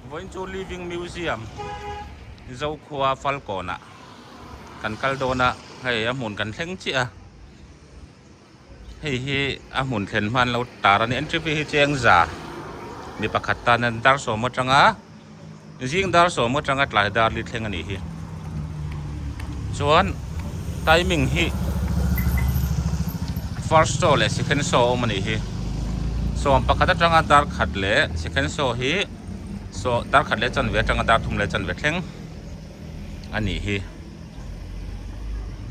Vawiin chu Living Museum Zokhua Falkawnah kan kal dawn a, hei a hmun kan thleng chiah a, hei hi a hmun thlen hman lo tar a ni. Entry fee hi cheng za mi pakhat tan a dar sawm atanga zing dar sawm atanga tlai dar li thleng a nih hi. Chuan timing hi first show leh second show a awm a nih hi. Sawm pakhat atanga dar khat leh second show hi saw dar khat leh chanve atanga dar thum leh chanve thleng a nih hi.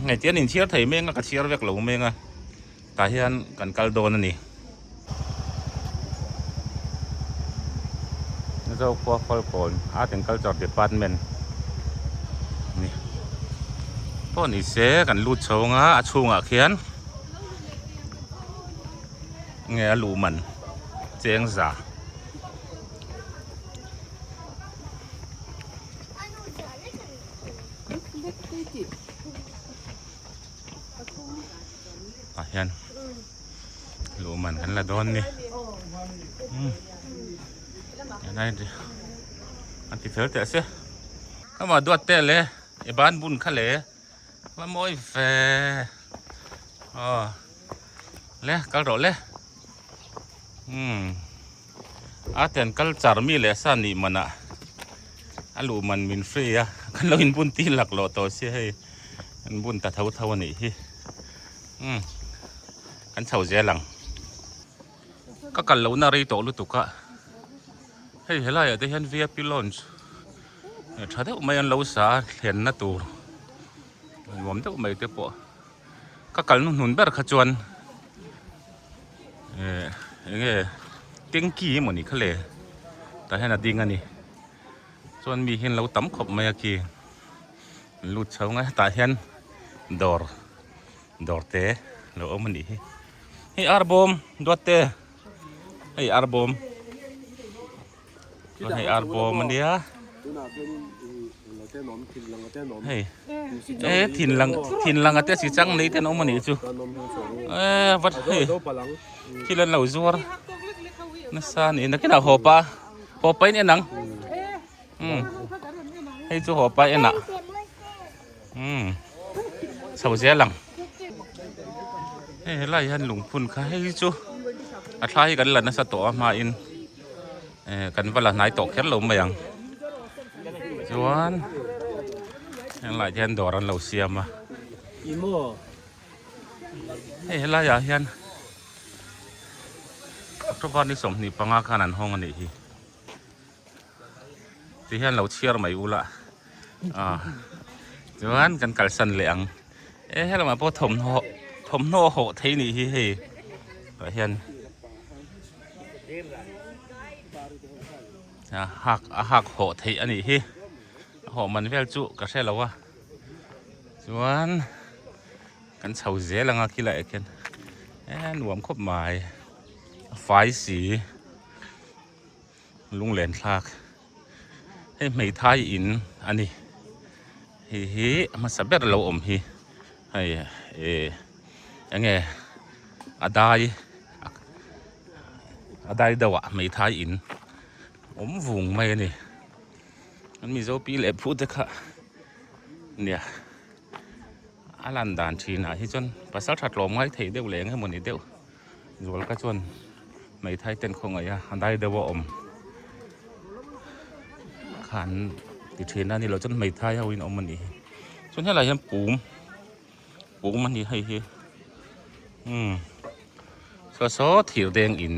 Hei tian inchhiar thei meng a ka chhiar vek lo meng a tah hian kan kal dawn a ni. Zokhua Falkawn Art and Culture Department a ni pawh ni se kan lut chho anga a chhungah khian nge a luh man cheng za. Tah hian luh man kan la dawn ni an ti fel teh se amah duat teh le i ban bun kha le va mawi ve aw le kal rawh le umm a ten kal char mi leh sa nih manah a luh man min free a kan lo inbun ti laklawh tawh sia hei an bun ta tho tho a nih hi. Umm kan chho zel ang ka kal lohna rei tawh lutuk a hei helaiah te hian vip lounge tha deuh mai an lo sa a thlenna tur nuam deuh mai te pawh ka kal hnuhnun ber kha chuan eh eng nge tanky emawni kha le tah hian a ding a ni chuan mi hi an lo tam khawp mai a khi an lut chho ang a tah hian dawr. Dawr te lo awm a nih hi. Hei arbawm duat te hei arbawm chuan hei arbawm a nia hei e thin lang thin lang ate si chang nei ten awm a nih chu e vat hei thil an lo zuar nasa a ni nakinah haw pa haw pa in en ang um hei chu haw pa en ah. Umm chho zel ang hei helai hian lungphun kha hei hi chu a thla hi kan la nasa tawh a hmain eh kan va la hnai tawh kher lo mai ang chuan helai hian dawr an lo siam a hei helai ah hian October ni 25 khan an hawng a nih hi. Ti hian lo chhiar mai ula ah chuan kan kalsan leh ang e helamah pawh thawmhnaw thawmhnaw hawh thei nih hi hei tah hian a hak a hak hawh theih a nih hi a hawh man vel chu ka hre lo a chuan kan chho zel anga khilai ah khian e nuam khawp mai a fai si. Lunglen thlak hei hmeithai in a ni hei hi a hmasa ber lo awm hi hei eh eng nge a dai a dai deuh ah hmeithai in awm vung mai a ni an mizo pi leh pu te kha nia a lan dan thin ah hi chuan pasal tha tlawm ngai thei deuh leh eng emaw ni deuh. Zual ka chuan hmeithai ten khawngaih a a dai deuh a awm kha an ti thin a ni loh chuan hmeithai ho in awm a nih hi chuan helai hian pum pum a ni hei hi umm saw saw thir deng in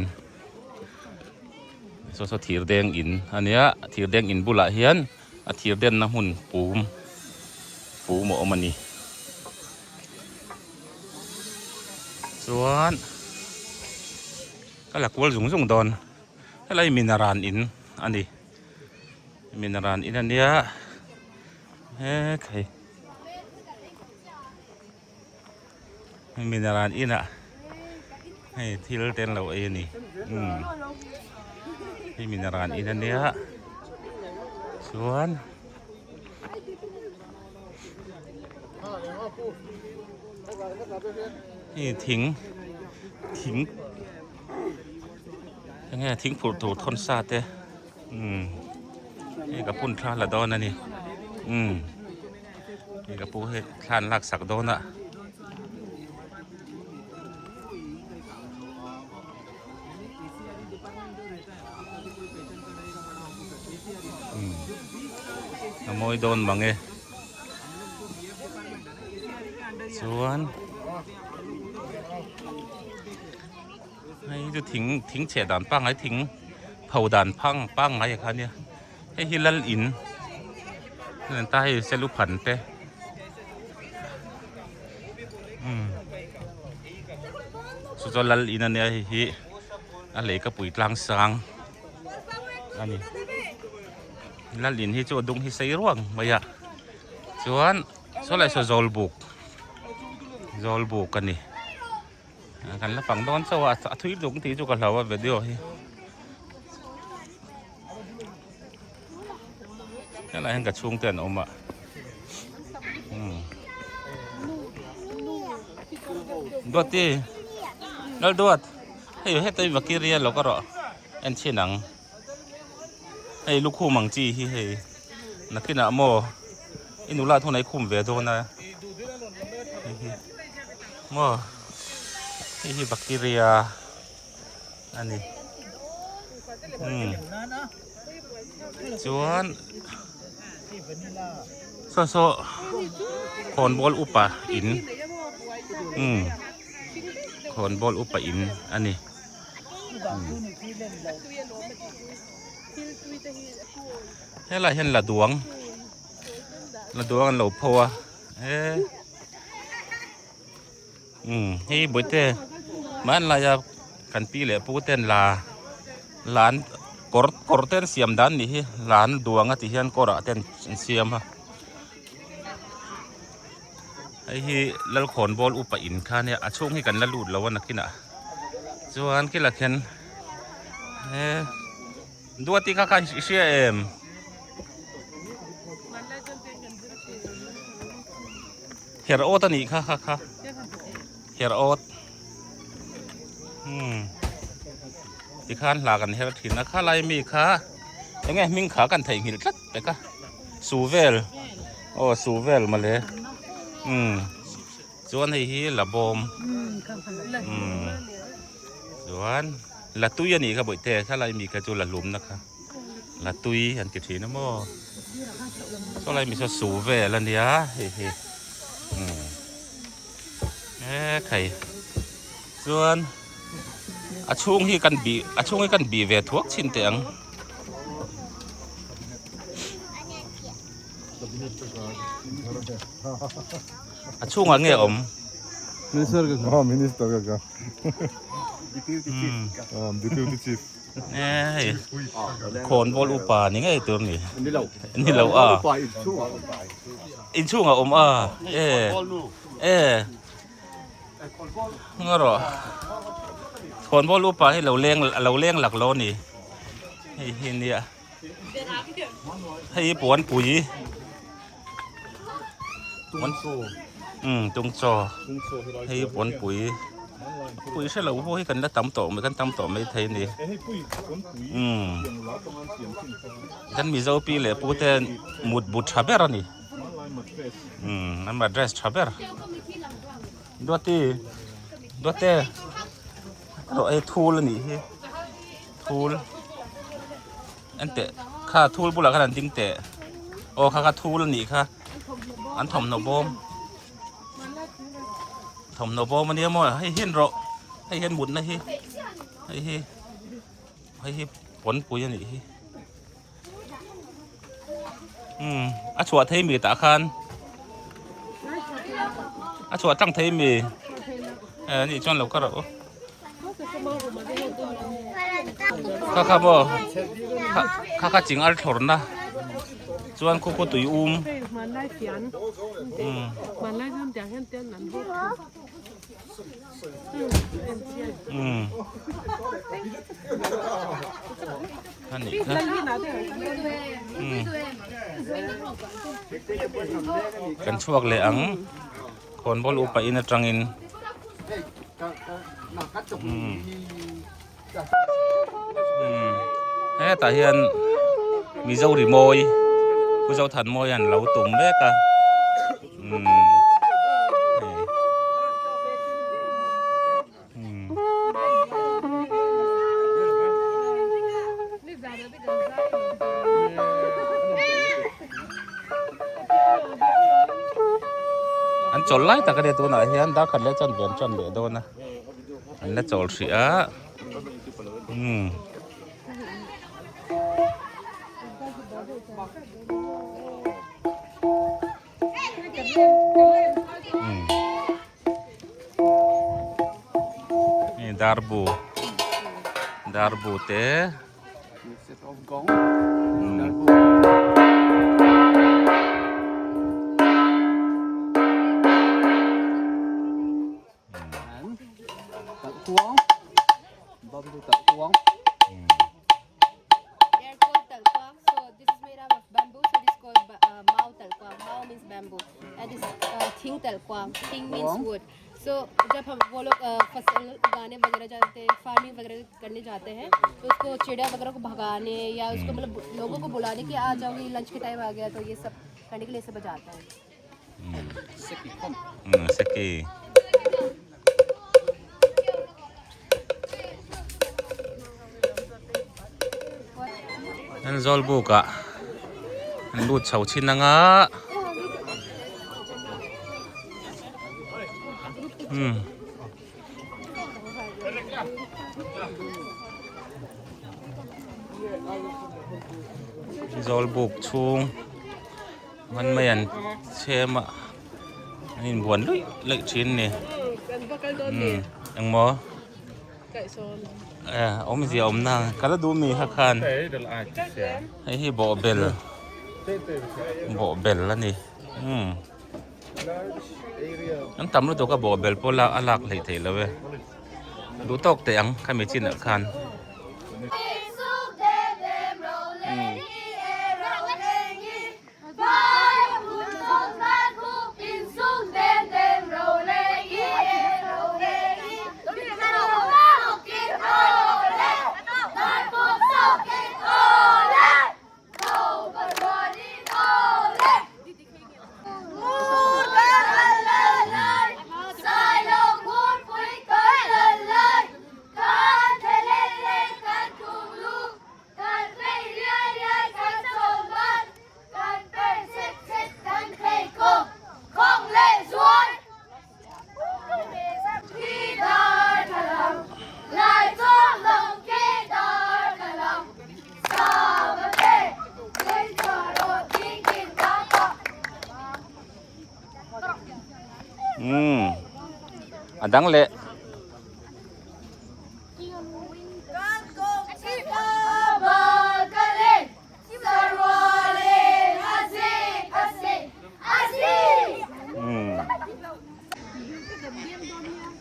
saw saw thir deng in a nia thir deng in bulah hian a thir denna hmun pum pum a awm a ni. Chuan ka la kual zung zung dawn helai minaran in a ni minaran in a nia hekhei minaran inah hei thil te an lo ei a ni umm hei minaran in a nia chuan. Hei thing thing enge thing phurh tur thawn sa te umm. Hei ka pun thla la dawn a ni umm hei ka pu hi thla an lak sak dawn a. Umm a mawi dawn mang e chuan hei chu thing thing chheh dan pangngai thing pho dan phang pangngai kha ania hei hi lal in ta hei seluphan te umm chu chuan lal in ania hei hi a lei ka pui tlang sang a ni lal in hi chu a dung hi sei ruang mai a chuan saw lai saw zawlbuk zawlbuk a ni. Kan la fang dawn chauh a, a thui duk tih chu ka hlau a video hi. Helai hian ka chhungte an awm a. Duati, Lal Duat, hei heta i vakiria lo ka rawh en chhin ang. Hei lukhum ang chi hi hei nakinah maw i nula thun a i khum ve dawn a. Hei hi maw hei hi bacteria a ni umm chuan saw saw khawnbawl upa in umm khawnbawl upa in a ni. Helai hian la duang la duang an lo pho a e umm hei bawihte hmanlaia kan pi leh pu ten la la an kawr kawr te an siam dan nih hi la an duang a tih hian kawr ah te an siam a hei hi lalkhawnbawl upa in kha ania a chhung hi kan la lut lo a nakinah chuan khilah khian he duati kha kha i hria em her awt a nih kha kha kha her awt umm tikhan hla kan her thin a khalai mi kha enge hming kha kan theihnghilh tlat pek a su vel aw su vel mawle umm chuan hei hi la bawm umm chuan la tui a nih kha bawihte khalai mi kha chu la hlum na kha la tui an ti thin a maw saw lai mi saw su vel a nia hei hi umm e khai chuan a chhung hi kan bih a chhung hi kan bih ve thuak chhin teh ang. A chhungah nge awm? Minister ka ka. Minister ka ka. Deputy chief. Hei khawnbawl upa ni ngei tur ni. Ni lo. Ni lo a. In chhungah awm a. E. E. Nga rawh. Khawnbawl upa hi lo leng lo leng lak lo ni. Hei hi nia. Hei hi puanpui umm tungchaw hei hi puanpui pui hre lo pawh hi kan la tam tawh mai kan tam tawh mai thei a ni umm kan mizo pi leh pu te mut bu tha ber a ni umm an address tha ber duati duate erawh hei thul a nih hi. Thul en teh kha thul bulah khan an ding teh aw kha kha thul a nih kha an thawmhnaw bawm thawmhnaw bawm a nia maw hei hian rawh hei hian mutna hi hei hi hei hi pawnpui a nih hi umm a chhuah thei mi tah khan a chhuah tlang thei mi eh anih chuan lo ka rauh kha kha maw kha kha ching ar thlawr na chuan khu khu tui um umm. Umm a nih kha umm kan chhuak leh ang khawnbawl upa in atangin umm hetah hian. Mizo rimawi Pu Zothanmawia an lo tum mek a umm hei umm. An chawl lai tak a nia tunah hian darkhat leh chuan ve an tan leh dawn a an la chawl hrih a umm. Hei darbu darbu te So जब हम वो लोग फसल उगाने वगैरह जाते हैं फार्मिंग वगैरह करने जाते हैं तो उसको चिड़िया वगैरह को भगाने या उसको मतलब लोगों को बुलाने कि आ जाओ ये लंच के टाइम आ गया तो ये सब करने के लिए सब बजाते हैं। Seki. An zawl buk ah an lut chho thin anga umm zawl buk chhung Man mai an chhem a an inbuan luih luih thin ni umm engmaw eh awmzia awm na ka la duh mi kha khan hei hi bawhbel bawhbel a ni umm an tam lutuk a bawhbel pawh lak a lak hleih theih loh e duh tawk teh ang khami chinah khan. Umm a dang leh.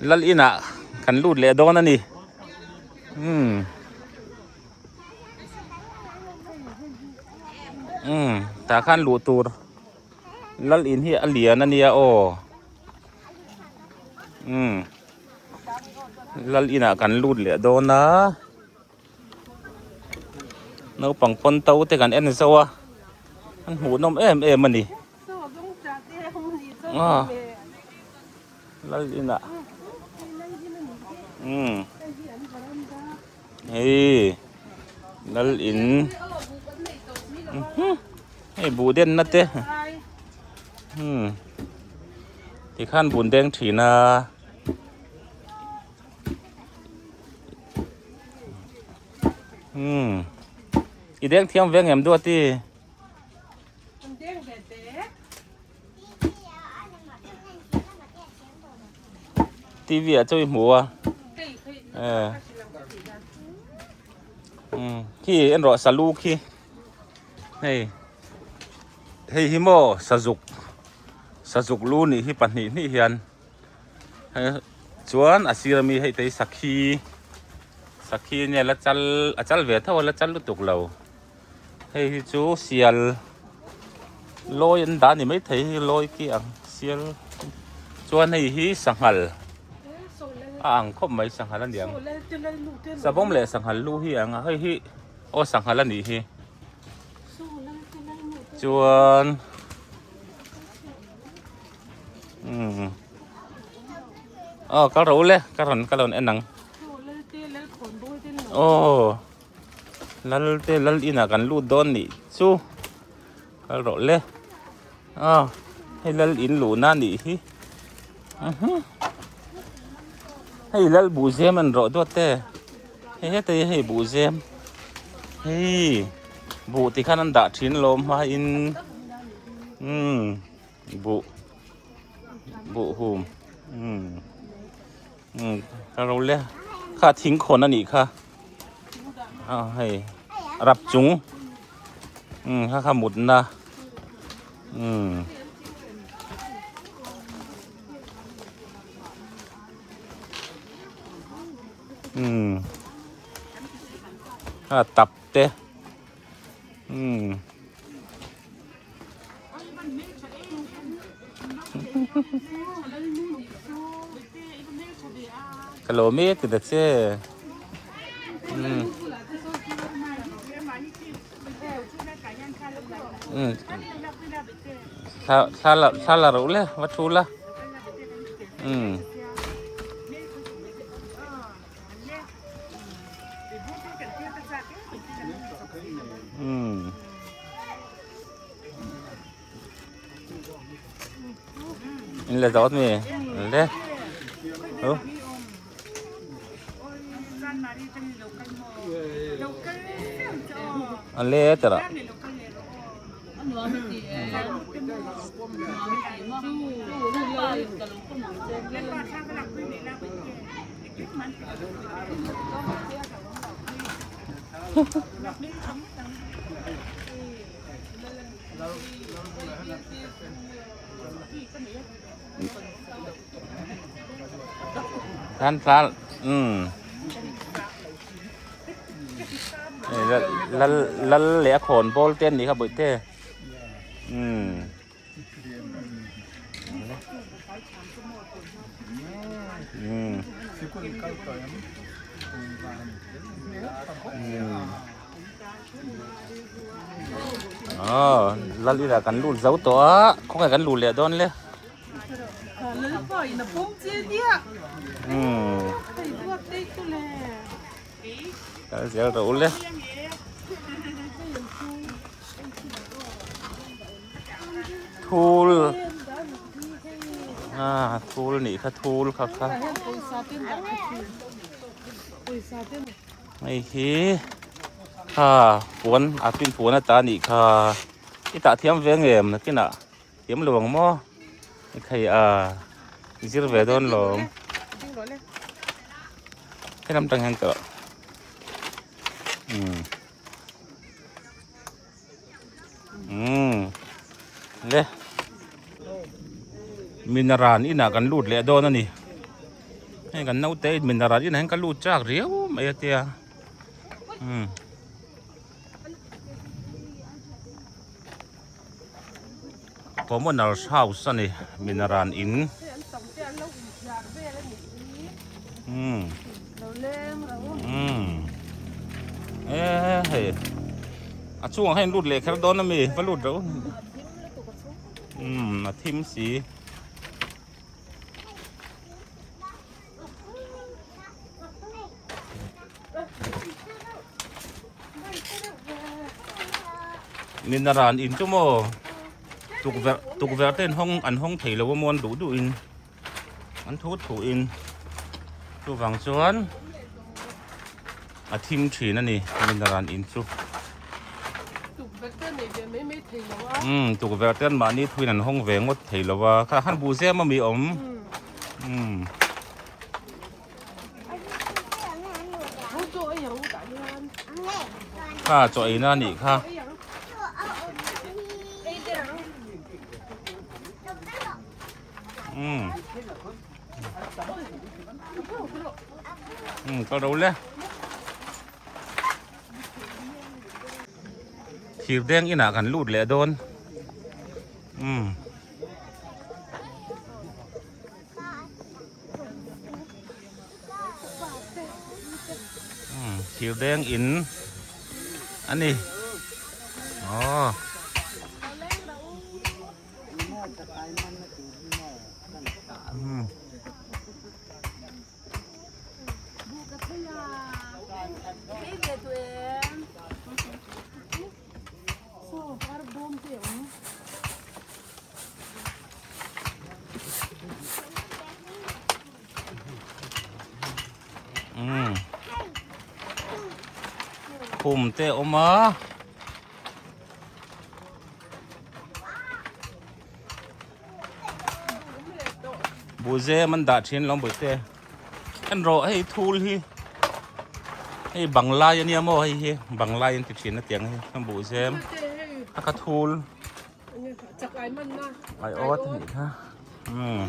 Lal inah kan lut leh dawn a ni umm umm tah khan luh tur lal in hi a lian a nia aw umm lal inah kan lut leh dawn a. Naupang pawn to te kan en zo a an hmuh nawm em em a ni lal inah umm hei lal in hei buh den na te umm tikhan bun deng thin a. Umm i deng thiam ve ngem duat i. An deng ve te. TV ah chaw i hmu a. Eh. Umm khi en rawh salu khi. Hei hei hi maw sazuk sazuk lu nih hi pahnih hnih hian. Chuan a sir ami hei te hi sakhi sakhi nia la chal a chal ve tho a la chal lutuk lo hei hi chu sial lawi an dah a ni maithei hei lawi khi ang sial chuan hei hi sanghal a ang khawp mai sanghal a ni ang savawm leh sanghal lu hi a ang a hei hi aw sanghal a nih hi. Chuan umm aw kal rawh u le ka rawn ka rawn en ang aw lal te lal inah kan lut dawn nih chu kal rawh le aw hei lal in luhna nih hi hei lal buhzem an rawh duat te. Hei heta hi hei buhzem hei buh ti khan an dah thin lawm hmain umm buh buh hum umm umm ka ro le kha thing khawn a nih kha a hei rap chung umm kha kha mutna umm. Umm a tap te umm ka lo mek ti ta che umm umm thla la thla la reuh le va thu la umm. In le zawt mi le hu a le tara Khan thla umm lal lal leh a khawn bawl te an nih kha bawihte umm. Lal ila kan lut zo tawh a khawnge kan luh leh dawn le kal zel rawh u le. Thul ah thul nih kha thul kha kha hei hi kha puan a pin puan ata nih kha i tah thiam ve ngem nakinah thiam lo ang maw hei a zir ve dawn lawm helam tang hian ka umm. Umm le minaran inah kan lut leh dawn a ni hei kan naute in minaran inah hian ka lut chak riau mai a tia umm commoners house a ni minaran in umm umm e hei a chungah hian lut leh kher dawn ami va lut reuh umm a thim si. Minaran in chu maw tukverh tukverh te an hawng an hawng thei lo a maw an duh duh in an thu thu in chuvang chuan a thim thin a ni minaran in chu umm tukverh te an mahni thuin an hawng ve ngawt thei lo a kha khan buh zem ami awm umm. Kha chaw eina a nih kha. Umm. Umm kal ro le. Thir deng inah kan lut leh dawn. Umm. Thir deng in a ni aw. Umm khum te a awm a. Buhzem an dah thin lawm bawihte en rawh hei thul hi hei banglai ania maw hei hi banglai an ti thin a tiang hi buhzem a kha thul ai awt a nih kha umm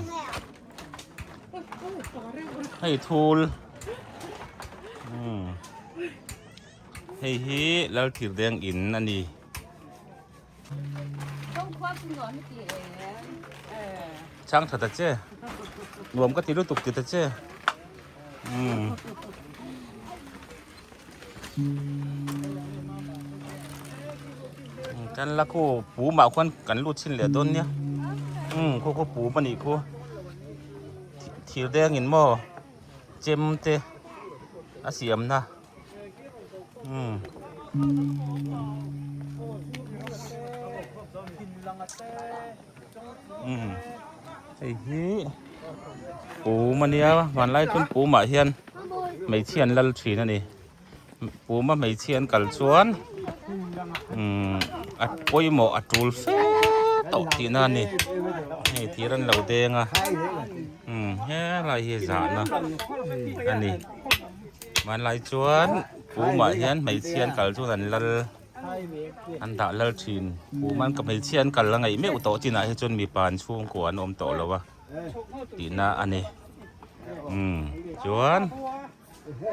hei thul umm hei hi Lalthirdeng in a ni. Chhang tha ta che nuam ka ti lutuk ti ta che umm kan la khu pu mah khuan kan lut chhin leh dawn nia umm khu khu pu pahnih khu thir deng in maw chem te a siam na. Umm umm hei hi pum ania vanlai chuan pumah hian hmeichhia an lal thin a ni puma hmeichhia an kal chuan umm a pawimawh a tul fe tawh tihna a ni hei thir an lo deng a umm helai hi zahna a ni. Hmanlai chuan pumah hian hmeichhia an kal chuan an lal an dah lal thin pum an hmeichhia an kal a ngaih meuh tawh chinah hi chuan mipa an chhungkua an awm tawh lo a tihna a ni umm chuan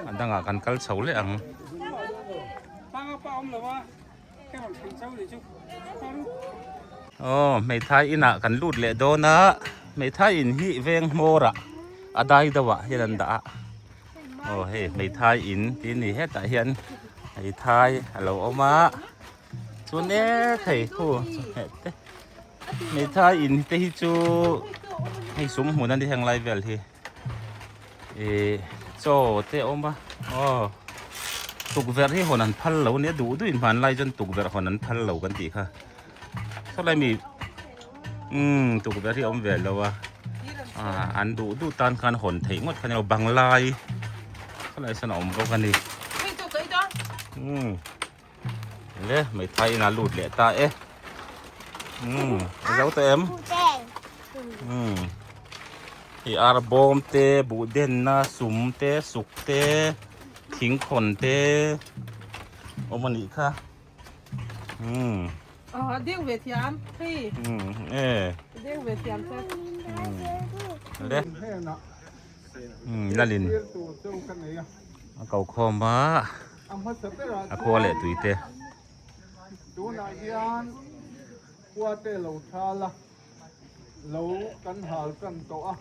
a dangah kan kal chho leh ang. Aw hmeithai inah kan lut leh dawn a hmeithai in hi veng hmawrah a dai deuh ah hian an dah a aw hei hmeithai in tih a ni hetah hian hmeithai a lo awm a chuan e thei khu chawhmeh te hmeithai in te hi chu hei sum hmun a ni heng lai vel hi. Ihh chaw te a awm a aw tukverh hi hawn an phal lo ania duh duh in hmanlai chuan tukverh hawn an phal lo kan tih kha sawlai mi umm tukverh hi a awm ve lo a ah an duh duh tan khan hawn theih ngawt kha ni lo banglai sawlai sawn a awm bawk a ni umm le hmeithai inah lut leh ta e umm a zo tawh em umm hei ar bawm te buh denna sum te suk te thingkhawn te awm a nih kha umm Ờ, deng ve thiam hei umm e deng ve thiam che umm le umm lalin a ko khawm a. a khua leh tui te. Tunah hian khua te lo thal a, lo kan hal tan tawh a.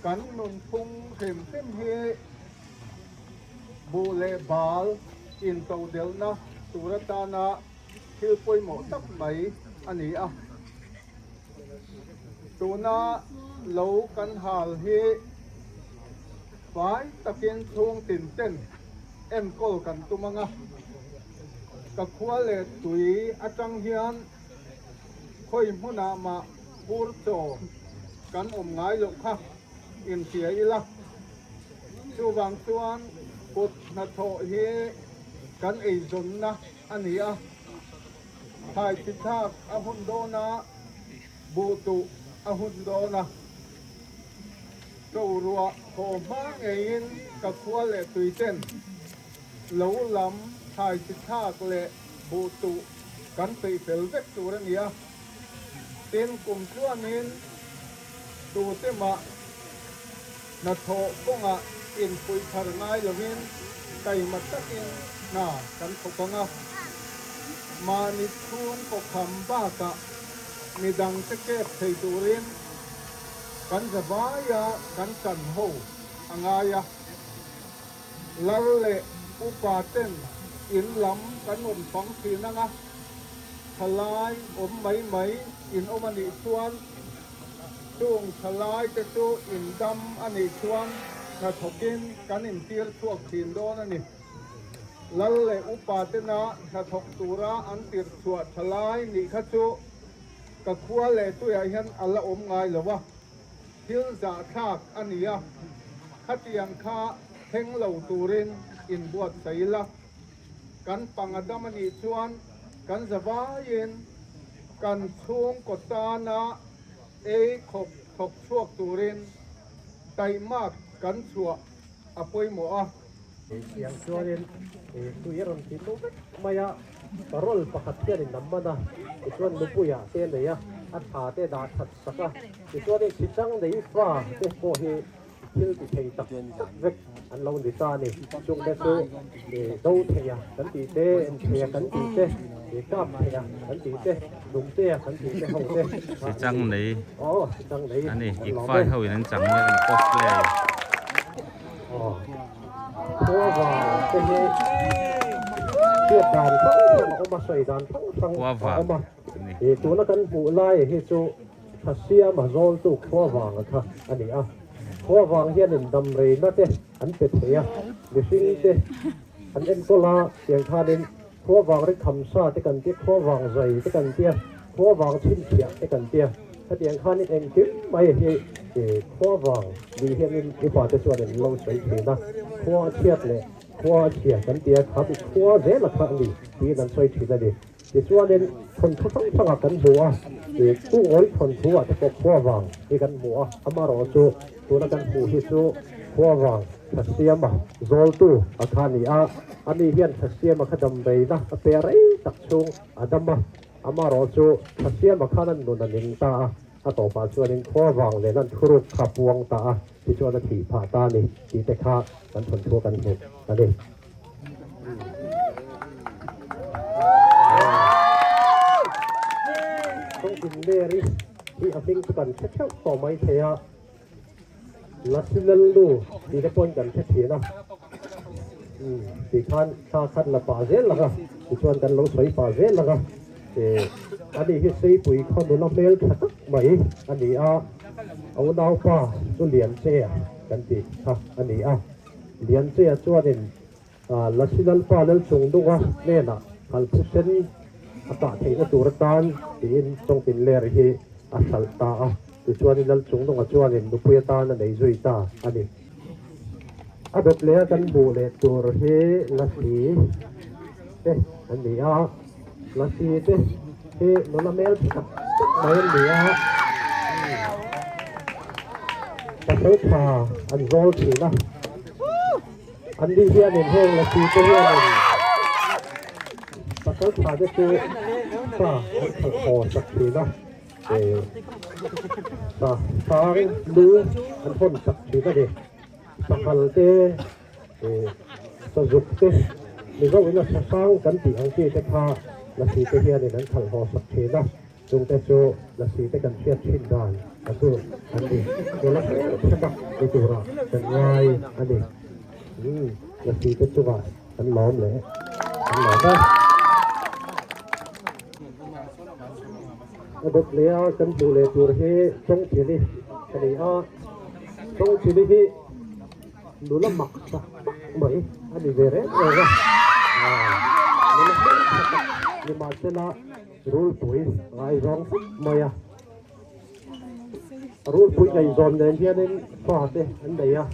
Kan nunphung hrim hrim hi buh leh bal intodelhna tur atana thil pawimawh tak mai a ni a. Tuna lo kan hal hi Fai takin chhung tin ten enkawl kan tum ang a, ka khua leh tui atang hian khawi hmunah mah bur chaw kan awm ngai loh kha inhria ila. Chuvang chuan kut hnathawh hi kan eizawnna a ni a, thlai chi thlak a hun dawn a, buh tuh a hun dawn a. Ko ruah haw hma ngeiin ka khua leh tuiten lo lam thlai chi thlak leh buh tuh kan peih fel vek tur a ni a. Tin, kum tluanin tute mah hnathawh kawngah inpui thar ngai lovin taima takin hna kan thawk ang a. Mahni chhung kawkham bakah midangte kep thei turin Kan zavaia kan tan ho a ngai a, Lal leh upa ten in lam kan rawn fang thin ang a, thalai awm mai mai in awm a nih chuan Chung thalaite chu indam a nih chuan hnathawkin kan intir chhuak thin dawn a ni. Lal leh upa tena hnathawk tura an tirh chhuah thalai nih kha chu ka khua leh tuiah hian a la awm ngai lo a, thil zahthlak a ni a, khatiang kha thleng lo turin inbuatsaih ila. Kan panga dam a nih chuan kan zavaiin kan chhungkaw tana ei khawp thawk chhuak turin taihmak kan chhuah a pawimawh a. Tiang chuanin tui a rawn ti luh vek mai a, parol pakhat hianin a man a, tichuan nupuiah te a nei a, a tha te dah that sak a, tichuanin sichang nei fa te pawh hi thil ti thei tak tak vek an lo ni ta a ni. Chungte chu do theia kan tih te, en theia kan tih te, kap theia kan tih te, nung teia kan tih te ho te Sichang nei aw sichang nei a ni. an lawm Ikfai e. ho in an chang mek a ni cosplay. Aw khua vang te hi hriat dan hrang hrang a awm a, sawi dan hrang hrang Khua a vang awm a. a ni. Tuna kan hmuh lai hi chu Thasiama zawltu khua vanga kha a ni a, khua vang hianin damreina te an pe thei a, mihring te an enkawl a, tiang khanin khua vang ri khamsa te kan tia, khua vang zai te kan tia, khua vang chhinchhiah te kan tia, hetiang khanin engkim mai hi khua vang ni hianin upa te chuan an lo sawi thin a, khua a chhiat leh khua a chhia kan tia, kha chu khua zela kha a ni tiin an sawi thin a ni. Tichuanin thawnthu hrang hrangah kan hmu a, ih Kungawi thawnthu ah te pawh khuavang hi kan hmu a, amaherawh chu tuna kan hmuh hi chu khuavang Thasiama zawltu a kha a ni a, ani hian Thasiama kha damreina a pe rei tak chhung a dam a, amaherawh chu Thasiama khan a nun a ning ta a, a tawpah chuanin khuavang nen an thuruk kha puang ta a, tichuan a thih phah ta a ni tih te kha kan thawnthu kan hmu a ni. Tawngtin Mary hi a hming chu kan hre theuh tawh mai thei a, Lasilelnu tih te pawhin kan hre thin a, tih khan thla khat la pah zel ang a, tichuan kan lo sawi pah zel ang a, ani hi Seipui khaw nula hmel tha tak mai a ni a, a unaupa chu Lianchea kan tih kha a ni a. Lianchea chuanin Lasi Lalpa Lalchungdunga hnenah Halphu sen a kah theihna tur atan tiin Chawngtin ler hi a hralh ta a, tichuanin Lalchungdunga chuanin nupui atan a nei zui ta a ni. A dawt leh a kan hmuh leh tur hi Lasi te an ni a, Lasi te hi nula hmel tha tak tak mai an ni a, pasal tha an zawl thin a. An ni hianin heng lasi te hianin pasal tha te chu sa an khalh haw sak thin a, sa sang lu an hawn sak thin a ni. Sahal te, sazuk te, Mizo ina sa sang kan tih ang chi te kha lasi te hianin an khalh haw sak thin a. Chungte chu lasi te kan hriat thin dan a chu an ni. Nula hmel tha tak ni turah kan ngai a ni. Umm lasi te chungah kan lawm leh kan lawm e. A dawt leh a kan hmuh leh tur hi Chawngchili a ni a. Chawngchili hi nula mak tak tak mai a ni ve reng reng a. Nula hmel tha tak ni mahsela Rulpui ngaihzawng fap mai a, rulpui ngaihzawn nen hianin fa te an nei a,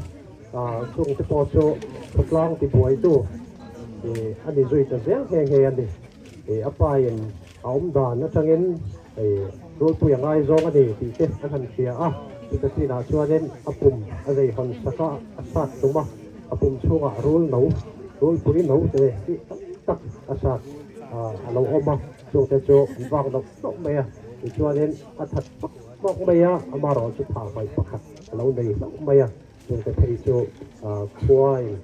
chung te pawh chu khawtlang tibuaitu a ni zui ta zel nghe nghe a ni. A pain a awm dan atangin rulpui a ngaizawng a ni tih te an han hria a, chuta chinah chuanin a pum a zei hawn sak a, a sat tum a, a pum chhungah rul no, rulpui no te hi tam tak a sat. a lo awm a, chungte chu an vak nawk nawk mai a, tichuanin a that fak fak mai a, amaherawh chu thah hmaih pakhat a lo nei hlauh mai a, chungte phei chu khuain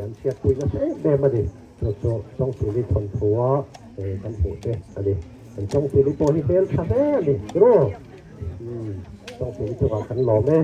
an chhiatpui nasa em em a ni, chu chu Chawngchuli thawnthu a kan hmuh te a ni, kan Chawngchuli pawh hi hmel tha hle a ni tiraw? Chawngchuli chungah kan lawm e.